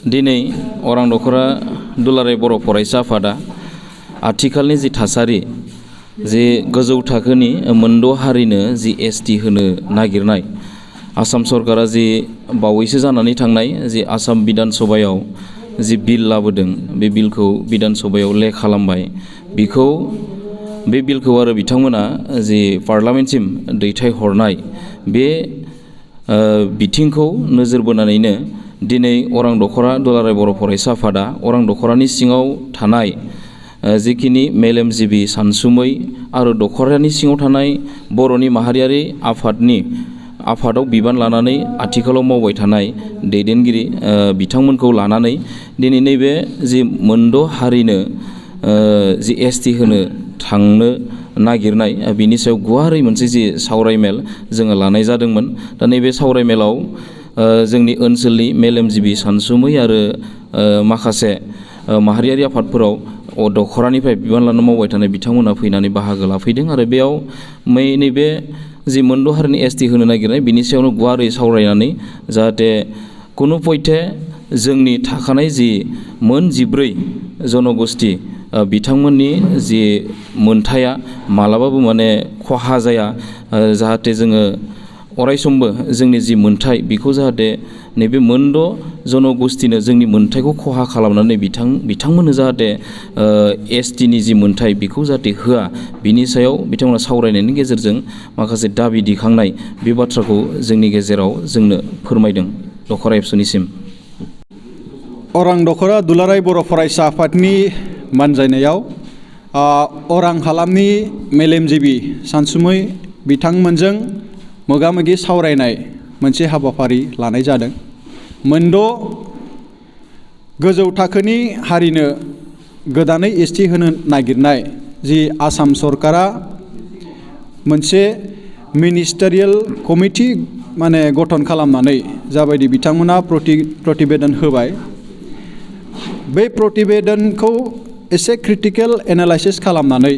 दिनै अरां दख'रा दुलाराय बर' फरायसा आफादा आथिखालनि जि थासारि जे गोजौ थाखोनि मोनद' हारिनो जि एसटि होनो नागिरनाय आसाम सरकारा जि बावैसो जानानै थांनाय जि आसाम बिधान सभायाव जि बिल लाबोदों बे बिलखौ बिधान सभायाव लेख खालामबाय बिखौ बे बिलखौ आरो बिथांमोना जि पार्लामेन्टसिम दैथायहरनाय बे बिथिंखौ नोजोर बोनानैनो दिनै अरां दख'रा दुलाराय बर' फरायसा आफादा अरां दख'रानि सिङाव थानाय जिखिनि मेलेमजिबि सानसुमै आरो दख'रानि सिङाव थानाय बर'नि माहारियारि आफादाव बिबान लानानै आथिखालाव मावबाय थानाय दैदेनगिरि बिथांमोनखौ लानानै दिनै नैबे जि मोनद' हारिनो जि एसटि होनो थांनो नागिरनाय बिनि सायाव गुवारै मोनसे जि सावरायमेल जोङो लानाय जादोंमोन। दा नैबे सावरायमेलाव जोंनि ओनसोलनि मेलेमजिबि सानसुमै आरो माखासे माहारियारि आफादफोराव दख'रानिफ्राय बिबान लाना मावबाय थानाय बिथांमोना फैनानै बाहागो लाफैदों आरो बेयाव नैबे जि मोनद' हारिनि एसटि होनो नागिरनाय बिनि सायावनो गुवारै सावरायनानै जाहाथे कुनु पयथे जोंनि थाखानाय जि मोन 14 जनगोष्ठी बिथांमोननि जि मोनथाया मालाबाबो माने खहा जाया जाहाथे जोङो अरायसमबो जोंनि जि मोनथाय बेखौ जाहाथे नैबे मोनद' जनगोष्ठीनो जोंनि मोनथायखौ खहा खालामनानै बिथांमोननो जाहाथे एसटिनि जि मोनथाय बेखौ जाहाथे होआ बिनि सायाव बिथांमोना सावरायनायनि गेजेरजों माखासे दाबि दिखांनाय बे बाथ्राखौ जोंनि गेजेराव जोंनो फोरमायदों दख'रा एबसुनिसिम। अरां दख'रा दुलाराय बर' फरायसा आफादनि मानजायनायाव अरां हालामनि मेलेमजिबि सानसुमै बिथांमोनजों मोगा-मोगि सावरायनाय मोनसे हाबाफारि लानाय जादों। मोनद' गोजौ थाखोनि हारिनो गोदानै एसटि होनो नागिरनाय जि आसाम सरकारा मोनसे मिनिस्टारियेल कमिटि गठन खालामनानै जाबायदि बिथांमोना प्रतिवेदन होबाय बे प्रतिवेदनखौ एसे क्रिटिकेल एनालाइसिस खालामनानै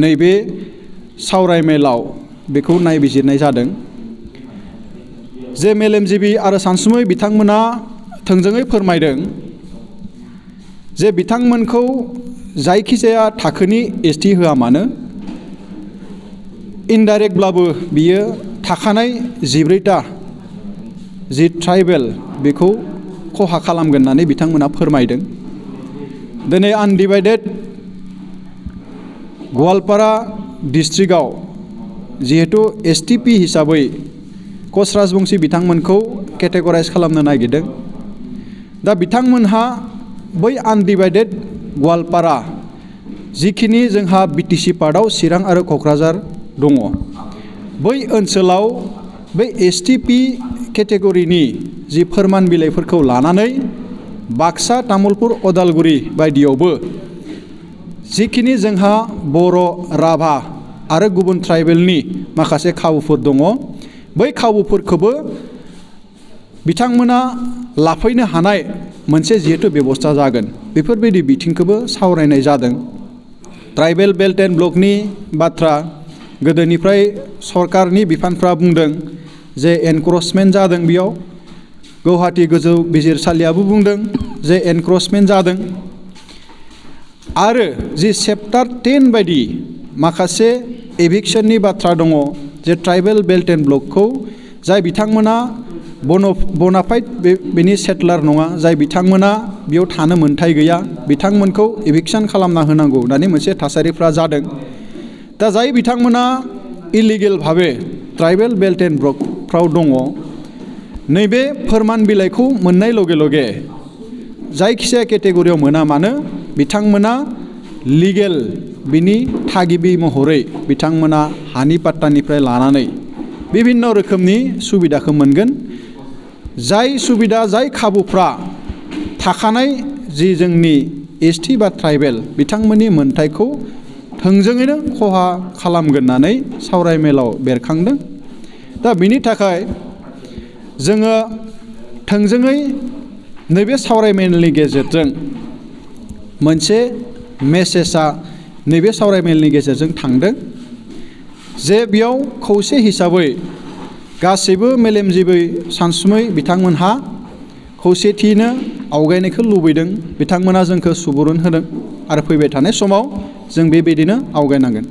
नैबे सावरायमेलाव बेखौ नायबिजिरनाय जादों। जे मेलेमजिबि आरो सानसुमै बिथांमोना थोंजोङै फोरमायदों जे बिथांमोनखौ जायखिजाया थाखोनि एसटि होआ मानो इनडाइरेक्टब्लाबो बियो थाखानाय 14टा जि ट्राइबेल बेखौ खहा खालामगोन होननानै बिथांमोना फोरमायदों। दिनै आनडिभाइडेड गवालपारा डिस्ट्रिक्टआव जिहेतु एसटिपि हिसाबै कच राजबंसि बिथांमोनखौ केटेगराइज खालामनो नागिरदों। दा बिथांमोनहा बै आनडिभाइडेड गवालपारा जिखिनि जोंहा बिटिसि पार्टआव चिरां आरो क'क्राझार दङ बै ओनसोलाव बै एसटिपि केटेगरिनि जि फोरमान बिलाइफोरखौ लानानै बाक्सा तामुलपुर अदालगुरि बायदियावबो जिखिनि जोंहा बर' राभा आरो गुबुन ट्राइबेलनि माखासे खाबुफोर दङ बै खाबुफोरखौबो बिथांमोना लाफैनो हानाय मोनसे जिहेतु बेबस्था जागोन बेफोरबायदि बिथिंखौबो सावरायनाय जादों। ट्राइबेल बेल्ट एन्ड ब्लकनि बाथ्रा गोदोनिफ्राय सरकारनि बिफानफ्रा बुंदों जे एनक्रचमेन्ट जादों बेयाव गुवाहाटी गोजौ बिजिरसालियाबो बुंदों जे एनक्रचमेन्ट जादों आरो जि चेप्टार 10 बायदि माखासे एभिक्सननि बाथ्रा दङ जे ट्राइबेल बेल्ट एन्ड ब्लकखौ जाय बिथांमोना बनाफाइड बेनि सेटलार नङा जाय बिथांमोना बेयाव थानो मोन्थाय गैया बिथांमोनखौ एभिक्सन खालामना होनांगौ होननानै मोनसे थासारिफ्रा जादों। दा जाय बिथांमोना इलिगेल भाबे ट्राइबेल बेल्ट एन्ड ब्लकफ्राव दङ नैबे फोरमान बिलाइखौ मोननाय लगे लगे जायखिजाया केटेगरियाव मोना मानो बिथांमोना लिगेल बिनि थागिबि महरै बिथांमोना हानि पाट्टानिफ्राय लानानै बिभिन्न रोखोमनि सुबिदाखौ मोनगोन। जाय सुबिदा जाय खाबुफ्रा थाखानाय जि जोंनि एसटि बा ट्राइबेल बिथांमोननि मोनथायखौ थोंजोङैनो खहा खालामगोन होननानै सावरायमेलाव बेरखांदों। दा बिनि थाखाय जोङो थोंजोङै नैबे सावरायमेलनि गेजेरजों मोनसे मेसेजआ नैबे सावरायमेलनि गेजेरजों थांदों जे बेयाव खौसे हिसाबै गासैबो मेलेमजिबि सानसुमै बिथांमोनहा खौसेथियैनो आवगायनायखौ लुबैदों बिथांमोना जोंखौ सुबुरुन होदों आरो फैबाय थानाय समाव जों बेबायदिनो आवगायनांगोन।